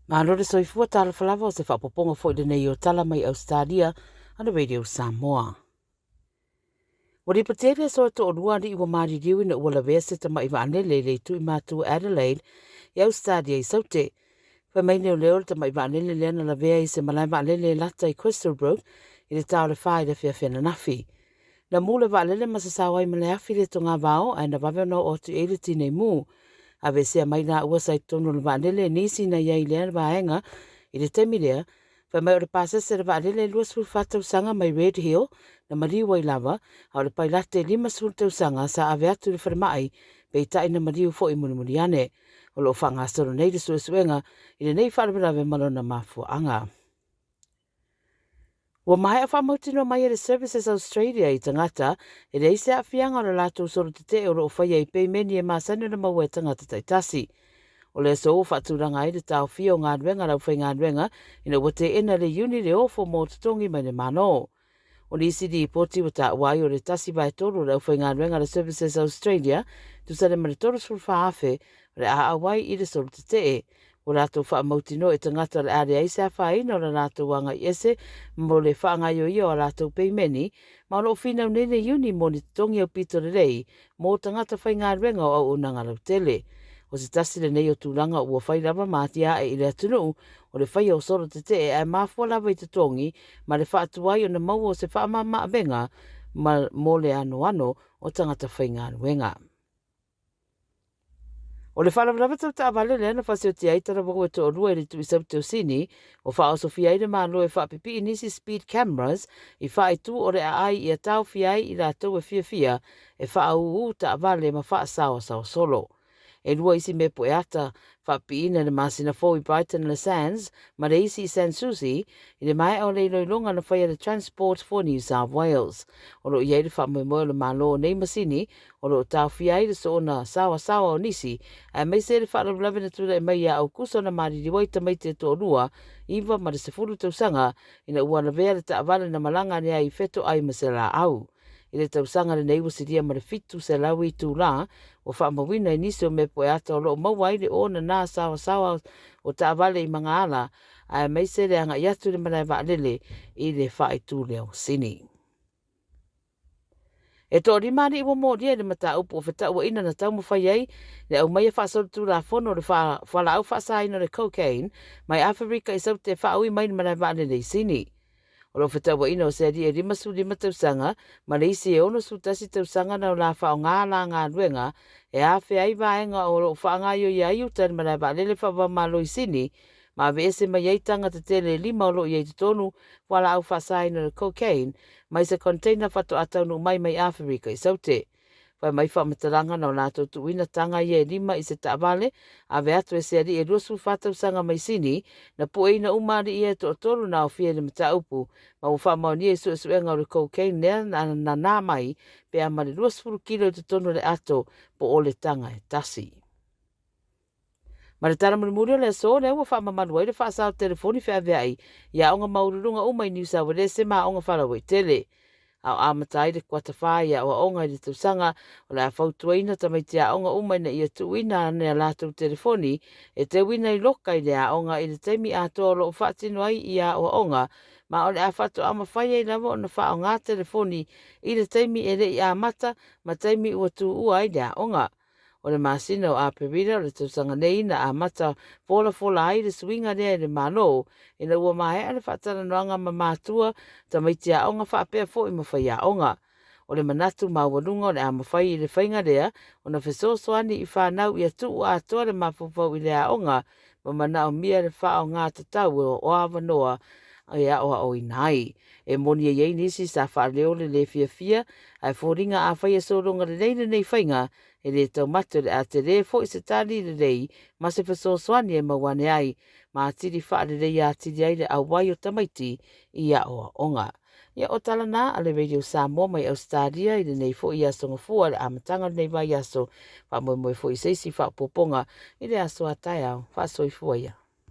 Malo le soifua talofa lava o se faapopoga foi lenei o tala mai Ausetalia a le Radio Samoa. Ua lipotia i le aso e toalua alii ua maliliu ina ua lavea se tamai vaalele i le itu i matu Adelaide i Ausetalia i Saute. Fai mai leoleo le tamai vaalele lea na lavea i se malae vaalele e lata i Crystal Brook i le ta o le 4 i le afiafi ananafi. Na mu le vaalele ma sasao ai ma le afi le togavao ae na vave ona oo atu i ai le tinei mu. Aveesea mai laua sa i totonu o le vaalele e nisi na i ai i lea vaega i le taimi lea. Fai mai o le pasese le vaalele e 24 tausaga mai Red Hill na maliu ai lava, a o le pailate 50 tausaga sa ave atu i le falemai, peitai na maliu foi mulimuli ane. O lo o faagasolo nei le suesuega i lenei faalavelave ma lona mafuaaga. Ua maea faamautinoa mai e le Services Australia i tagata e leai se aafiaga o le latou solo tetee o lo o faia i peimeni e masani ona maua e tagata taitasi. O le aso ua faatulaga ai le taofia o galuega a le aufaigaluega ina ua teena e le iuni le ofo mo totogi mai le Malo. O nisi lipoti ua taua ai o le 1/3 o le aufaigaluega a le Services Australia, tusa ai ma le 34,000 o le a auai i le solo tetee. Ua latou faamautinoa i tagata o le a leai se afaina o le latou agai ese mo le faagaioia o a latou peimeni, ma o lo o finau nei le iuni mo ni totogi aupito lelei mo tagata faigaluega o auaunaga lautele. O se tasi lenei o tulaga ua fai lava ma atiae i le atunuu o le faia o solo tetee ae mafua lava i totogi ma le faatuai ona maua o se faamamaavega ma mo le anoano o tagata faigaluega. O le faalavelave tau taavale lea na fasioti ai talavou e toalua i le itu i Saute o Sini, ua faaosofia ai le Malo e faapipii nisi speed cameras i faaitu o le aai ia taofia ai i latou e fiafia e faaūū taavale ma faasaosaoa solo. E lua isi mea pueata faapipiina i le masina fou i Brighton Le Sands ma le isi i Sans Souci i le maea o le iloiloga na faia e le Transport for New South Wales. O lo o i ai le faamoemoe o le Malo o nei masini o lo o taofia ai le soona saoasaoa o nisi, aemaise le faalavelave na tulai mai ia Aukuso na maliliu ai tamaiti e toalua, 9 ma le 10 tausaga, ina ua lavea le taavale na malaga ane ai i fetoai ma se laau. I le tausaga lenei ua silia ma le 700 itulā ua faamauina i nisi o mea pueata o lo o maua ai le onana saoasaoa o taavale i magaala, aemaise le agai atu i le malae vaalele i le faaitu lea o Sini. E toalima alii ua molia i le mataupu o fetauaiga na taumafai ai le aumaia faasolitulafono o le fualaau faasaina o le cocaine mai Aferika i Saute e faaui mai le malae vaalele i Sini. O lo o fetauaiga o se alii e 55 tausaga ma le isi e 61 tausaga na o la faaaoga la galuega e afea ai vaega o lo o faagaioia ai uta i le malae vaalele faava-o-Malo i Sini ma aveese mai ai taga tetele e lima o lo o i ai totonu fualaau faasaina o le cocaine mai se container faatoa taunuu mai mai Aferika i Saute. Fai mai faamatalaga na o latou tuuina taga ia e lima i se taavale ave atu e se alii e 24 tausaga mai Sini, na pueina uma alii ia e toatolu na aofia i le mataupu ma ua faamaonia i suesuega o le cocaine lea na nana mai pe a ma le 20 kilo i totonu o le ato po o le taga e tasi. Ma le tala mulimuli o le aso lea ua faamamalu ai le faasao telefoni feaveai i aoga maualuluga uma i Niu Sauelese ma aoga faalauaitele. A o amata ai le kuata 4 i aoaoga i le tausaga, o le a fautuaina tamaiti aoga uma ina ia tuuina ane a latou telefoni e teuina i loka i le aoga i le taimi atoa o lo o faatino ai i aoaoga, ma o le a faatoa mafai ai lava ona faaaoga telefoni i le taimi e le i amata ma taimi ua tuua ai le aoga. O le masina o Aperila o le tausaga nei na amata folafola ai le suiga lea i le Malo ina ua maea le faatalanoaga ma matua, tamaiti aoga faapea foi ma faiaoga. O le manatu maualuga o le a mafai i le faiga lea ona fesoasoani i fanau ia tuu atoa le mafaufau i le aoga ma manaomia le faaaoga tatau o avanoa e aoaoina ai. E moni e i ai nisi sa faaleo le le fiafia, ae foliga afai e sologa lelei lenei faiga, e le taumate o le a tele foi se tali lelei ma se fesoasoani e maua ane ai ma atili faaleleia atili ai le auai o tamaiti i aoaoga. Ia o tala na a le Radio Samoa mai Ausetalia i lenei foi aso Gafua, le amataga o lenei vaiaso. Faamoemoe foi i se isi faaopoopoga i le aso a taeao. Faasoifua ia.